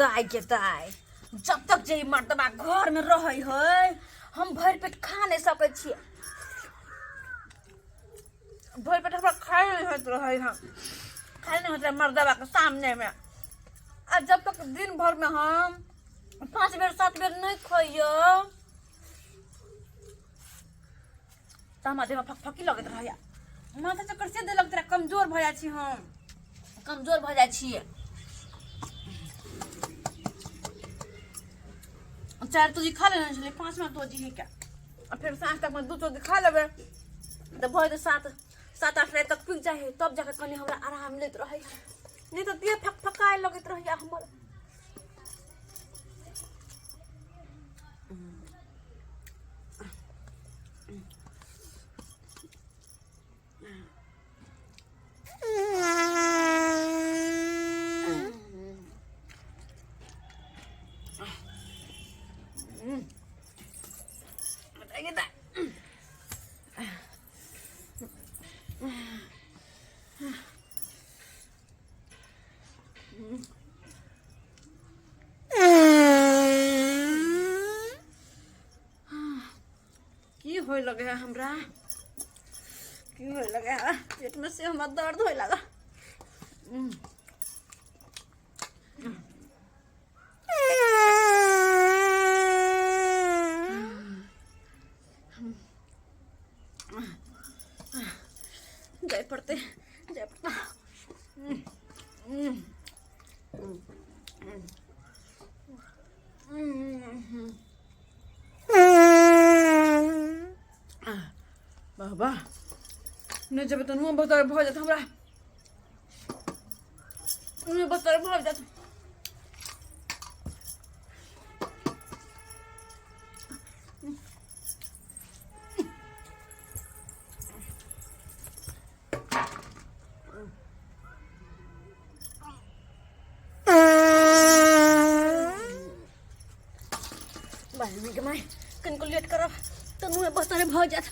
दाय के दाय, जब तक जे ई मर्दबा घर में रहै है हम भरि पेट खा नहि सकै छियै। भरि पेट हमरा खाइ नहि होइत रहै है, खाइ नहि होइत रहै मर्दबा के सामने में। आ जब तक दिन भर में हम 5 बेर 7 बेर नहि खइयौ तऽ हमरा देहमे फकफकी लगैत रहैया, माथा चक्कर से देलक तोरा, कमजोर भऽ जाइ छी हम, कमजोर भऽ जाइ छियै। 4 तोजी खा लेने छलियै, 5वां तोजी है क्या, आ फेर साँझ तकमे 2 तोजी खा लेबै तऽ भऽ जेतै 7-8 राति तक पुगि जाइ है, तब जाके कनि हमरा आराम लैत रहै, नहि तऽ देह फकफकाय लगैत रहैया हमर। की होय लगे है हमरा, की होय लगे है पेट में से हमरा दर्द होय लगा। जाय पड़ते, जाय पड़ता। बाबा नहि जेबै तऽ मुँह बतर भऽ जायत हमरा, मुँह बतर भऽ जायत। बहिनी के माय कनिको लेट करब तऽ मुँह बसरे भऽ जायत।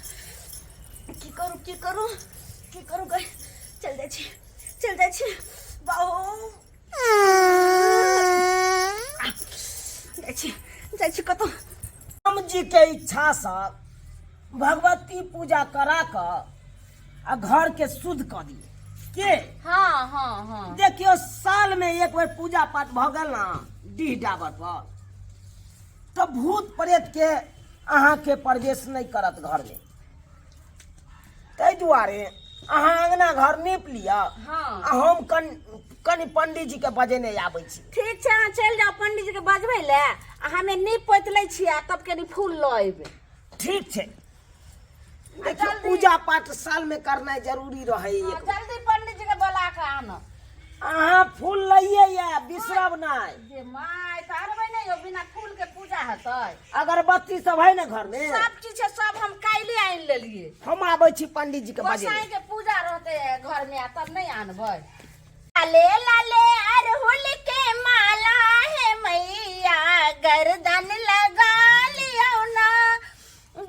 की करू, की करू, की करू गए, चल जाइ छी, चल जाइ छी बाबू, जाइ छी, जाइ छी कतौ। राम जी के इच्छा से भगवती पूजा करा कऽ आ घर के शुद्ध कऽ दिए के। हाँ, हाँ, हाँ। देखियो साल में एक बेर पूजा पाठ भऽ गेल ना डीह डाबर पर, तऽ भूत प्रेत के अहाँ के प्रवेश नहीं करत घर में। ताहि दुआरे अहाँ अंगना घर नीप लिअ। हाँ। आ हम कनि पंडीजी के बजेने आबै छी। ठीक छै, अहाँ चलि जाउ पंडीजी के बजबै लए, आ हमे नीप पोति लै छियै आ तब कनि फूल लऽ अयबै। ठीक छै। देखियौ पूजा पाठ साल में करनाइ जरूरी रहै एक बेर। जल्दी पंडीजी के बोला के आनब। अहाँ फूल लइए या बिसरब नहि। जे my तऽ अनबै नहि यौ, बिना फूल के पूजा हेतै? अगरबत्ती सब है ने घर में? सब चीज छै, सब हम काल्हि आनि लेलियै। हम आबै छी पंडीजी के बजेने। गोसाई के पूजा रहतै घर में आ तब नहि आनबै। लाले लाले अरहुल के माला है मैया, गर्दन लगा लियौ ना,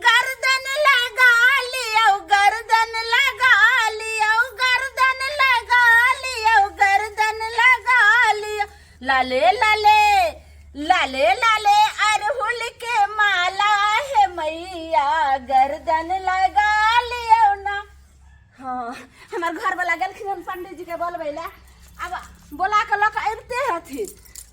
गर्दन लगा लियौ, गर्दन लगा लियौ, गर्दन लगा लियौ, गर्दन लगा लियौ। लाले लाले लाले लाले अरहुल के माला है मैया, गर्दन लगा लियौ ना। हाँ, हमार घर वाला गेलखिन हन पंडीजी के बोलबै लए, आब बोला के लऽ के अबिते हथिन,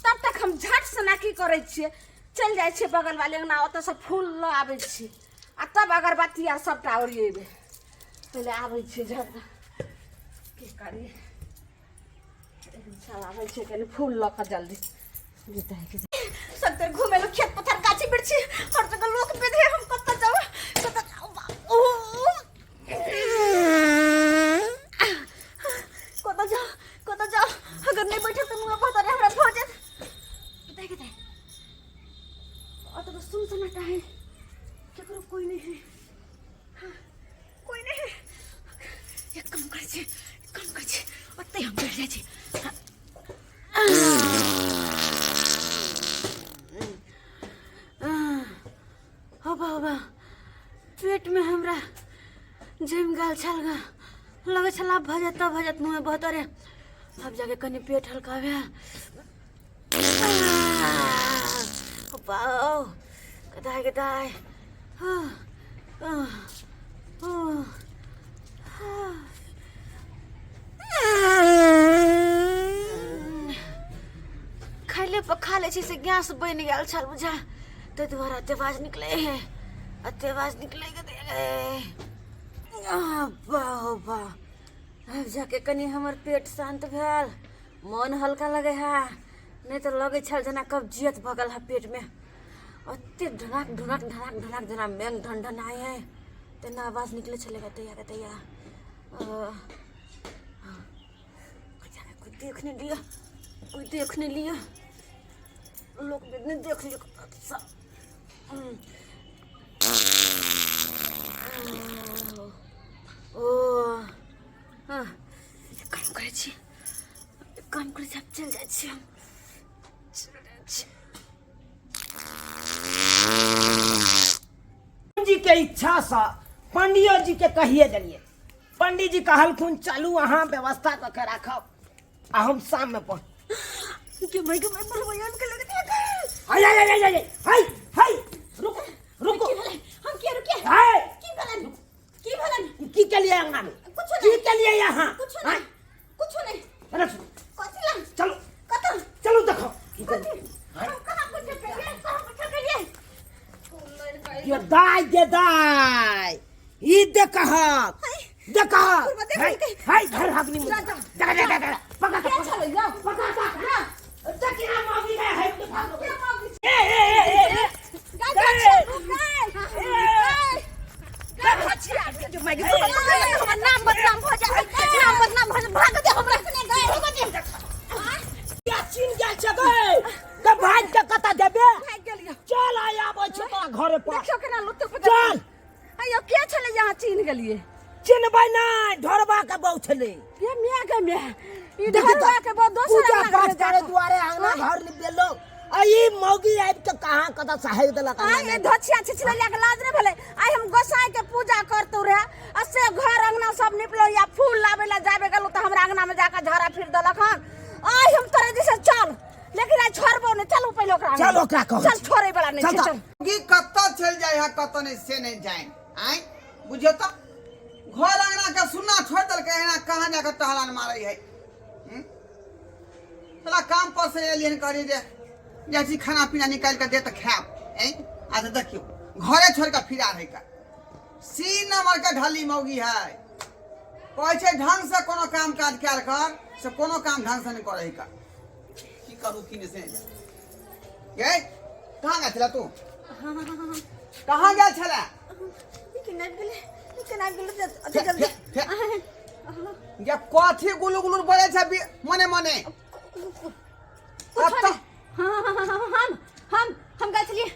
तब तक हम झट से ना की करै छियै, चलि जाइ छियै बगल वाले अंगना, ओतऽसँ फूल लऽ आबै छी आ तब अगरबत्ती आर सबटा ओरिएबै। पहिले आबै छियै झट, की करी, चल आबै छियै कनि फूल लऽ कऽ जल्दी। सब घुमे लो खेत पथार गाछी बिरछी हर जगह लोक बेधे, हम कतऽ जाउ, कतऽ जाउ, बाप। कतऽ जाउ, कतऽ जाउ, अगर नहि बैठब तऽ मुँह बहुत हमरा भऽ जायत। कतऽ कतऽ ओतऽ तऽ सुन सन्नाटा है, केकरो कोई नहीं है। हाँ, कोई नहीं है। एक काम करै छी, एक काम करै छी, ओतै हम बैठ जाइ छी। हो बाबा, पेट में हमरा जमि गेल छल ग, लगै छल आब भऽ जायत, तब भऽ जायत मुँह बहुत। अरे अब जाके कनि पेट हल्का भेल। बाओ कदाय कदाय हाँ, हाँ, हाँ, हाँ। खैले पर खा लै छी से गैस बनि गेल छल बुझा ताहि दुआरे एते आवाज निकलै है एते आवाज निकलै वाह वाह आब जाके कनि हमर पेट शान्त भेल मन हल्का लगै है नहि तऽ लगै छल जेना कब्जियत भऽ गेल है पेटमे ओते ढनाक ढनाक ढनाक ढनाक जेना मेघ ढनढनाइ है तेना आवाज निकलै छलै तैया के तैया कोई देख नहीं लिया कोई देख नहीं लिया लोग नहीं देख लिया सब ओ हाँ काम करै छी काम करै छी आब चलि जाइ छी हम चलि जाइ छी जी के इच्छा से पंडियो जी के कहिए देलिए पंडित जी कहलखुन चलू अहाँ व्यवस्था कऽ के राखब आ हम शाम में पहुँच के भाई के भाई बुढ़वा के लगे हाय हाय हाय हाय हाय हाय रुको रुको की भेलै हम किया रुकिए हाय की भेलन की भेलन की के लिए अंगना में कुछो की नहीं। के लिए यहाँ कुछो नहीं कुछो नहीं अरे कथी ला चलो कतऽ चलो देखो की के कथी हाय हम कहाँ कुछो केलिए कहाँ कुछो केलिए ये दाय गे दाय ई देखहक देखहक बुढ़वा देख हाय लेलकै। हाय घर हगनी जा, जा। जा जा जा जा पकड़ के छलै यौ पकड़ हाँ, देखी ना मौगी है हाय के मौगी ए ए ए ए गाय गाय गाय गाय भछिया जो माइक हमर नाम बदनाम भऽ जाय नाम बदनाम भऽ जाय भाग दे हमरा अपने गाय हो दे या चीन गेल छै गै के भाग के कतऽ जेबे भाग गेलियो चल आय आबै छी तोरा घरे पर देखियो केना लुत्त पुत चल अयो के छलै यहाँ चिन्ह गेलिए चिन्हबै नहि ढोरबा के बहु छलै ये मिया के मिया ई देखी तऽ, ढोरबा के बहुत दोसर पूजा अंगना पाठ घर करे दुआरे अंगना घर निपेलो आ ई मौगी आबि के कहाँ कतऽ सहाय देलक आइ ये धछिया छिछलैया के लाज नहि भेलै आइ हम गोसाई के पूजा करतौ रहे आ से घर अंगना सब निपलो या फूल लाबै ला जाबे गेलौ तऽ हमरा अंगना में जाके झाड़ा फिर देलक हन आइ हम तोरे जैसे चल लेकिन आइ छोड़बो नहि चलू पहिले ओकरा अंगना। चल ओकरा कहै चल छी। छोड़े वाला नहि चल छै तऽ। चल की कतऽ चलि जाइ है कतऽ नहि से नहि जानि आँय बुझियौ तऽ घर अंगना के सुन्ना छोड़ि देलकै एना कहाँ जाकऽ टहलान मारै है हूँ? साला काम पर से एलियै हन कहलियै जे जाइ छी खाना पीना निकालि कऽ दे तऽ खायब आँय अच्छा देखियौ घरे छोड़ि कऽ फिरा रहै का सी नंबर के ढली मौगी है कहै छै ढंग से कोनो काम काज कयल कर से कोनो काम ढंग से नहि करै का की करू की नहि से नहि जानि। गे कहाँ गेल छला तू कहाँ गेल छला केना गेलै केना गेलै अति जल्दी गे कथी गुलू गुलू बोले छै मने मने कुछो कतऽ नहि हाँ हाँ हाँ हाँ हम हम हम गेल छलियै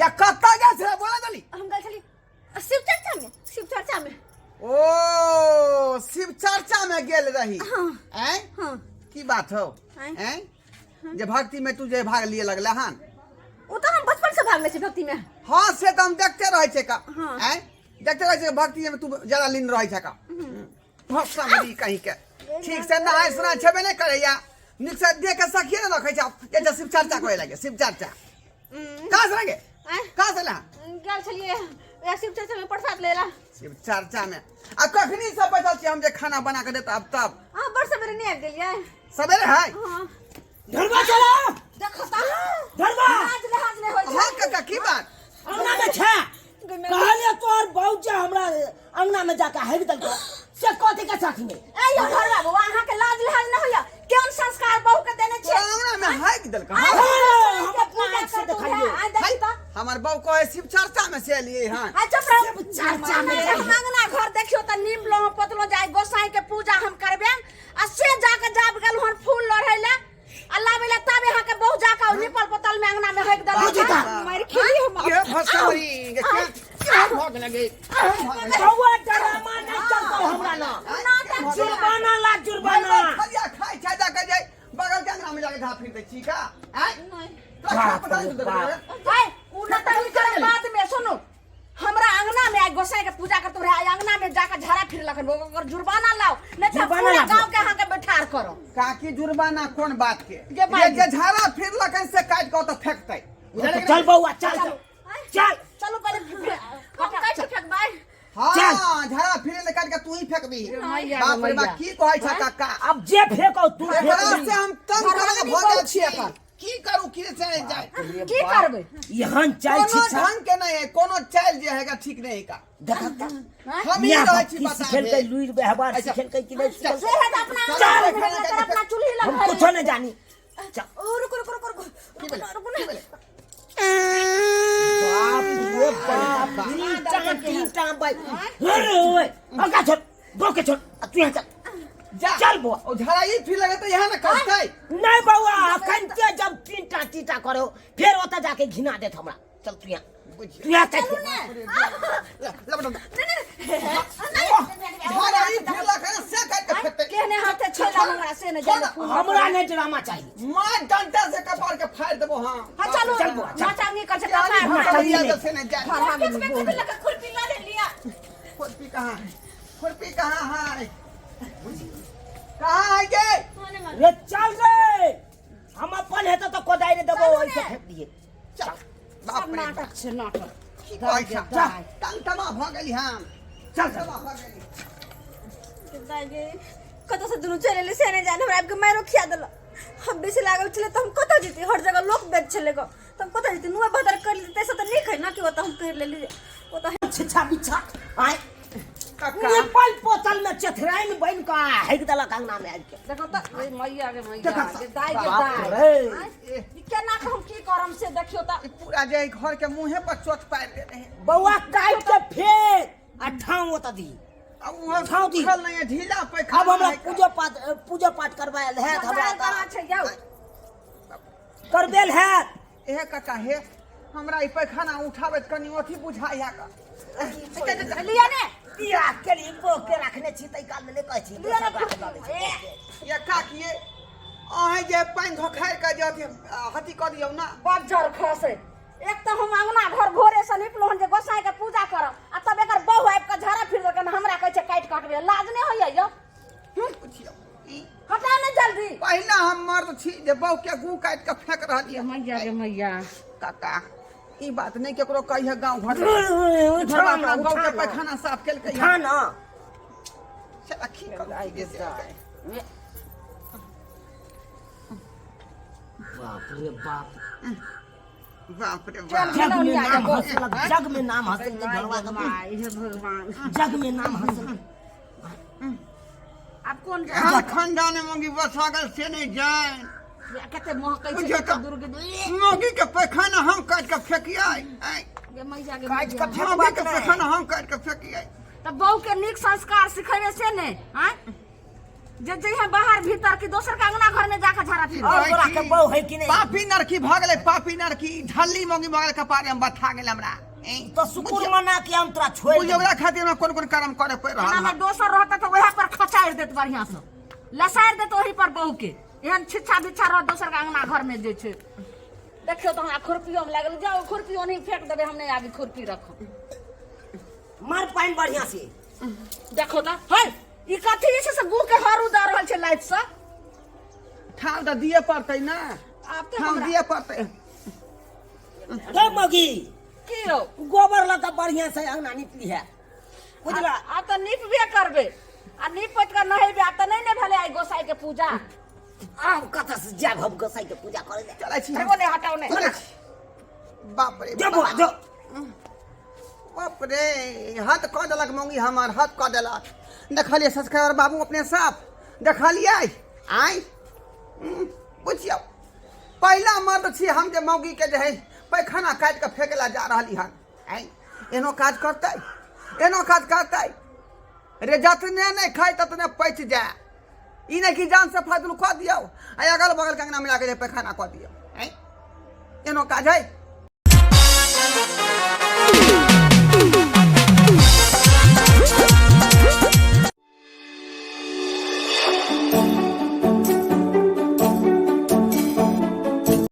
गे कतऽ गेल छला बोला जल्दी हम गेल छलियै शिव चर्चा में शिव चर्चा में ओ शिव चर्चा में गेल रही हाँ। आँय हाँ की बात हो आँय? आँय जे भक्ति में तू जे भाग लिए लगले हन ओ तो हम बचपन से भाग ले छी भक्ति में हाँ से तऽ हम देखते रहै छै का हाँ। आँय देखते रहै छै भक्ति में तू ज्यादा लीन रहै छै का भक्ति कहीं के ठीक से नहाय सुनाय छेबे नहि करैया नीक से देख के सखिए ने रखै छै जे जे शिव चर्चा करे लगे शिव चर्चा कहाँ से लगे आँय? कहाँ से ला गेल छलियै वएह शिव चर्चा में प्रसाद लेला शिव चर्चा में आ कखनी सब बैठल छी हम जे खाना बना के देता अब तब अहाँ बड़ सवेरे नहि आबि गेलियै सवेरे है हाँ धरबा चलो देखो तऽ धरबा लाज लिहाज नहि होइ हाँ छै काका की बात अंगना में छे कहलिए तोहर बहू जे हमरा अंगना में जाके हेग देलको से कथी के साथ में ए यौ घरवा बौआ अहाँके लाज लिहाज नहि होइया केहन संस्कार बहू के देने तोरा छियै अंगना में हाइक देलक आइ हाँ हम हम अपना पूजा आँखि से करतौ देखलियै। रहे, आइ देखी तऽ हमर बहू कहे शिव चर्चा में से एलिए हन आइ चुप रहू शिव चर्चा में हम अंगना घर देखियो तऽ नीम लो पोतलो जाय गोसाई के पूजा हम करबे आ से जाके जाब गेल हन फूल लोढ़ै ले आ लाबै ले तब यहाँ के बहु जाके ओ निपल पोतल में अंगना में हक देलक बुझी हन। तऽ। मारि खेली हम ये भसौरी के क्या क्या भऽ गेलै गे? बौआ डरामा नहीं चलतो हमरा ना नाटक जुर्माना ला जुर्माना खलिया खाइ छै जाके जे बगल के अंगना में जाके घा फिर दै छी का आँय नहि तोरा खाना पता नहीं चलतौ रे? भाई उ न तऽ हुनकर बाद में सुनू हमरा अंगना में आइ गोसाई के पूजा करतो रहे आइ अंगना में जाके झाड़ा फिरलक हन ओकर जुर्माना लाओ नहीं तऽ जुर्माना पूरा लाबो। गांव के अहाँ के बैठार करो काकी जुर्माना कोन बात के जे बात जे झाड़ा फिरलक हन से काटि कऽ ओतऽ फेकतै बुझलियै कि चल नहि? बौआ, चल चल चल। चलू पहिले। हम काटि के फेकबै। हाँ, चल। झाड़ा फिरे ले काट के तू ही फेंक दी। मैया बाप रे रे बाप, मैया। की कहै छ काका? अब जे फेंको तू फेंक एकरा दी। से हम तंग घरवाली करल भऽ बहुत गेल छी। छियै एकर। की करू, की से नहि जाय? की करबै? एहन चाल कोनो छी। ढंग के नहीं है, कोनो चाल जे हैगा ठीक नहीं है का। देखा त। हम ही मियाँ रहै बाप छी की बता सिखेलकै? दे। लुइर व्यवहार अच्छा। सिखेलकै कि नहि चल। सिखेलकै? से है तऽ अपना चल, अंगना चल, में चल, अपना चूल्ही लग हम है। कुछो नहीं जानी, चल। ओ रुको रुको रुको रुको। की भेलै? रुको की ना। भेलै? बाप रे बाप, तीन टा तीन टा बाई। अरे ओए, अगा छोड़, बो के छोड़, आ तू यहाँ चल। जा। चल बौआ। ओ झाड़ा ई फिर लगे तऽ यहाँ ने कटतै। नहीं बौआ, अखन के जब तीन टा तीन टा करो, फिर ओतऽ जाके घिना देत हमरा। चल तू यहाँ। बुझियौ। तू यहाँ चल। ले, ले बेटा। झाड़ा ई फिर लगे ने से काटि के फेंकतै। केहने हाथे छोड़ा हमरा से ने जाने। हमरा नहीं ड्रामा चाहिए। मार डंडा से कपार के फाड़ देबो। हाँ। हाँ चलू। चल बौआ, चल। नाचांगी कर छै यानी कपार। हमरा भैया नहीं। तो से नहीं जाए। फेंक फेंक लगा खुरपी ला ले लिया। खुरपी कहाँ है? खुरपी कहाँ है? कहाँ है गे? रे चल रे, हम अपन हेतौ तऽ कोदारि देबौ, ओइसे फेंक दिए। चल। बाप रे बाप। नाटक छै नाटक। की कहै छ? चल। तंग तबाह भऽ गेली हम। चल चल। तबाह भऽ गेली। दाई कतऽ से दुनू चलि एलै से नहि जाने। हमरा आबिके मारिओ खिया देलक। हम बेसी लागल छलै तऽ हम कतऽ जैती? हर जगह लोक बेच छलै गऽ, तऽ हम कतऽ जैती? नुआ बदर कर लेती, ताहिसँ तऽ नीक हइ ने कि ओतऽ हम करि लेली ओतऽ। छिछा बिछा आय। कक्का। निपल पोतल में चेथराइन बन के हेक देलक अंगना में आबि के। देखो तऽ रे मैया गे मैया देखो गे दाइ गे बाप दाइ। रे। ए, ई केना के हम की करम से देखियौ तऽ। ई पूरा जे घर के मुँहे पर चोट पारि देने है। बौआ, काटि के फेंक आ ठाव ओतऽ दी। अब वहाँ ठाव दी। सुखल नहीं है, ढीला पैखाना अब हमरा है का। पूजा पाठ करवायल हैत हमरा? बजार कहाँ छै यौ? करबेल हैत। एहे काका, हे हमरा ई पैखाना उठाबैत कनि अथी बुझाइ है का। लिअ ने। बियाह के लिए बोह के रखने छी, तै काल में नहि कहै छी। लिअ ने। दोसर बात दऽ दै छी। ये काकी, अहें जे पानि धोखारि के जे अथी हथी कऽ दियौ ना। बज्जर खसे। एक तऽ हम अंगना घर भोरे से निपलहुँ हन जे गोसाई के पूजा करब, आ तब एकर बहु आबि कऽ झाड़ा फिर देलकन। हमरा कहै छै काटि कटबै। लाज नहि होइए यौ? बुझियौ ई हटाउ ने जल्दी। पहिला हम मर्द छी जे बहु के गू काटि के फेंक रहलियै। मैया गे मैया। काका, ई बात नहि केकरो कहिए गाँव घर में। उठा घरवा ना, अपना गौ उठा के ना। पैखाना साफ केलकै। उठा ना। साला की करू की से? बाप रे बाप। बाप रे बाप। जग में नाम हंसलक, जग में नाम हंसलक घरवा के। हे भगवान। जग में नाम हंसलक। आब कोन एहन खानदान मौगी बसा गेल से नहि जान। कते महकै छै। बुझियौ कते तऽ। दुर्ग मौगी के पैखाना हम काटि के फेकियै आँय, गे मैया गे काटि के मैया। फेकबाक मौगी के नहि। पैखाना हम काटि के फेकियै। तऽ बहू के नीक संस्कार सिखेबै से ने आँय, जे जइहे बाहर भीतर कि दोसर के अंगना घर में जाके झाड़ा फिर। और तोरा के बहु है कि नहि? पापी नरकी भऽ गेलै, पापी नरकी ढल्ली मौगी भऽ गेल। कपारे हम बथा गेल हमरा ऐं, तो शुक्र मना कि हम तोरा छोड़ि बुझियौ, ओकरा खातिर हमरा कोन कोन कर्म करे पड़ि रहल एना में हन। दोसर रहता तऽ वएह पर खचारि देत, बढ़िया से लसारि देत ओही पर बहू के। एहन छिच्छा बिच्छा रह दोसर के अंगना घर में जे छै। देखियौ तऽ हमरा खुरपियो में लागल। जाउ, खुरपी ओनही फेंक देबै, हम नहि आबी खुरपी रखो। मार पानि बढ़िया से। देखो तऽ है, ई कथी जे छै से गुह के हरू दऽ रहल छै लाइट से। ठाव तऽ दिए पड़तै ने। आब तऽ ठाव हमरा दिए पड़तै। गे मगी। की यौ? गोबर लऽ कऽ बढ़िया से अंगना निपली है, बुझला? आब तऽ निपबे करबै आ नीप पोति कऽ नहेबै। आब तऽ नहि ने भेलै आइ गोसाई के पूजा। आब कतऽ से जायब हम गोसाई के पूजा करे ले? चलै छी हम। एगो नहि हटाउ नहि। चलै छी। बाप रे जो बौआ जो। बाप रे, हद कऽ देलक मौगी हमर, हद कऽ देलक। देखलियै सब्सक्राइबर बाबू, अपने साफ देखलियै आँय? बुझियौ, पहिला मर्द छी हम जे मौगी के जे है पैखाना काटि कऽ फेंके ला जा रहली हन। आँय, एनो काज करतै, एनो काज करतै रे? जतने नहि खाइ ततने पचि जाय। ई नहि कि जान से फाजुल कऽ दियौ आ अगल बगल के अंगना मिला के जे पैखाना कऽ दियौ। आँय, एनो काज है?